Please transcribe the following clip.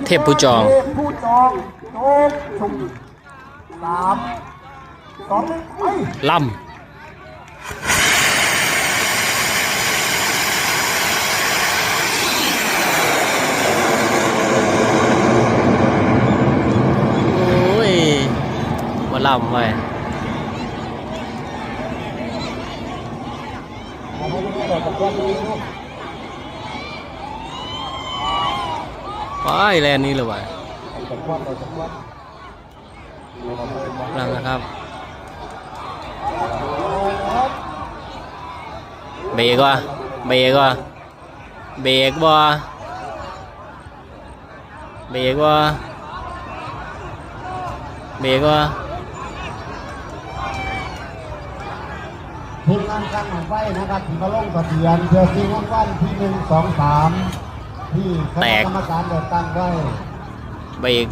ເທບຜູ້ຈອງ ເທບຜູ້ຈອງ ໂຈກຊຸ່ມ ສາມ ສອງ ໜຶ່ງ ໄປ ລຳ ໂອ້ຍ ບໍ່ລຳເວີ້ຍ. ໄປແລ່ນນີ້ແລ້ວຫວາ ຫຼັງນະຄັບ ເບກວ່າ ເບກວ່າ ເບກບໍ່? ເບກບໍ່? ເບກບໍ່? ທີມງານຊ່າງບັ້ງໄຟນະຄັບ ທີ່ມາລົງທະບຽນເພື່ອຊິງລາງວັນທີໜຶ່ງ ສອງ ສາມ ທີ່ຄະນະກຳມະການໄດ້ຕັ້ງໄວ້ ເບກ